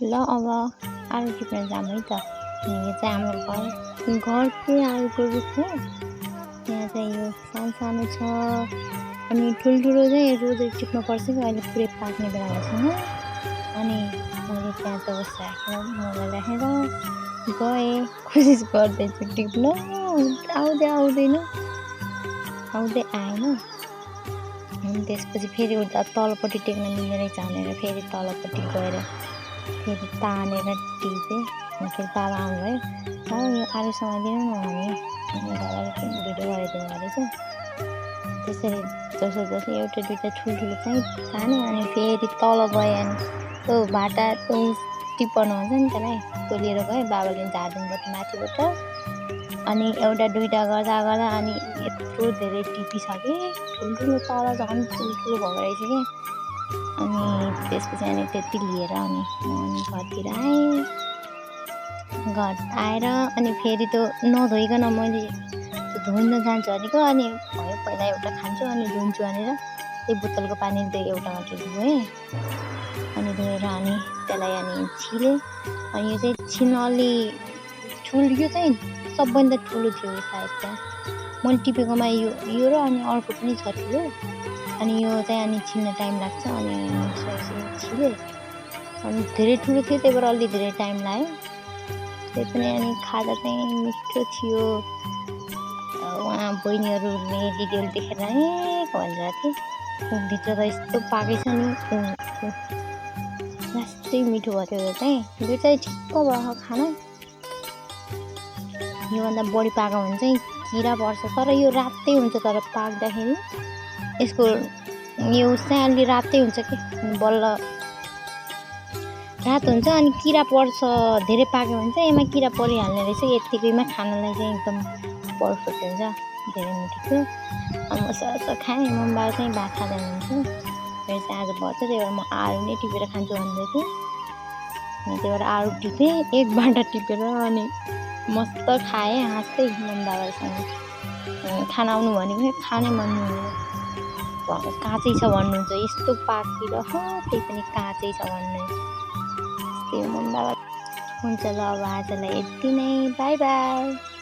ल अब आलु टिप्न जाऊँ है त। यो चाहिँ हाम्रो घरकै आलुको रुख हो। यहाँ चाहिँ यो सानो छ अनि ठुल्ठुलो चाहिँ रोजै टिप्नुपर्छ कि अहिले पुरै पाक्ने बेलामा छैन। अनि मैले त्यहाँ चौबस राखेर मोबाइल राखेर गएँ, कोसिस गर्दैछु टिप्न, आउँदैन। आएन। अनि त्यसपछि फेरि उता तलपट्टि टेक्न मिल्दैन रहेछ भनेर फेरि तलपट्टि गएर फेरि तानेर टिपेँ। अनि फेरि बाबा आउनुभयो, बाबा यो आलु समाइदिनु न भने बाबाले भिडियो गरिदिनु रहेछ। त्यसरी जसो एउटा दुइटा ठुल्ठुलो चाहिँ ताने अनि फेरि तल गएँ अनि त्यो भाटा टिप्पन हुन्छ नि त्यसलाई त्यो लिएर गएँ। बाबाले झारिदिनुभयो माथिबाट अनि एउटा दुइटा गर्दा अनि यत्रो धेरै टिपिसकेँ। ठुल्ठुलो तल झन् ठुल्ठुलो भएको रहेछ कि। अनि त्यसपछि अनि त्यति लिएर अनि घरतिर आएँ। घर आएर अनि फेरि त्यो नधोइकन मैले त्यो धुन जान्छु भनेको अनि भयो पहिला एउटा खान्छु अनि धुन्छु भनेर त्यही बोतलको पानी एउटा मात्र धोएँ। अनि धोएर अनि त्यसलाई अनि छिलेँ। अनि यो चाहिँ छिल्न अलि यो चाहिँ सबभन्दा ठुलो थियो सायद त्यहाँ मैले टिपेकोमा यो र अनि अर्को पनि छ ठुलो। अनि यो चाहिँ अनि छिल्न टाइम लाग्छ अनि छिलेँ। अनि धेरै ठुलो थियो त्यही भएर अलि धेरै टाइम लाग्यो। त्यही पनि अनि खाँदा चाहिँ मिठो थियो। उहाँ बहिनीहरूले दिदीहरूले देखेर भनिरहेको थिएँ भित्र त यस्तो पाकेछ नि लास्टै मिठो भयो त्यो चाहिँ। यो चाहिँ ठिक्क भयो खाना। योभन्दा बढी पाक्यो भने चाहिँ किरा पर्छ। तर यो रातै हुन्छ तर पाक्दाखेरि यसको यो चाहिँ अलि रातै हुन्छ कि बल्ल रात हुन्छ अनि किरा पर्छ। धेरै पाक्यो भने चाहिँ यसमा किरा परिहाल्ने रहेछ। यत्तिकैमा खानलाई चाहिँ एकदम पर्फेक्ट हुन्छ, धेरै मिठो थियो। अनि म सर खाएँ। मम्मीबाबा चाहिँ भात खाँदैन हुन्छ। मेरो चाहिँ आज भयो त्यही भएर म आलु नै टिपेर खान्छु भन्दै थिएँ। अनि त्यही भएर आलु टिपेँ एक बाटा टिपेर अनि मस्त खाएँ हाँस्दै मम्मीबाबासँग। खाना आउनु भनेको खानै मन हुँदैन, काँचै छ भन्नुहुन्छ। यस्तो पाकिरह त्यही पनि काँचै छ भन्नु। त्यही मम्मीबाबा हुन्छ। ल अब आजलाई यति नै, बाई बाई।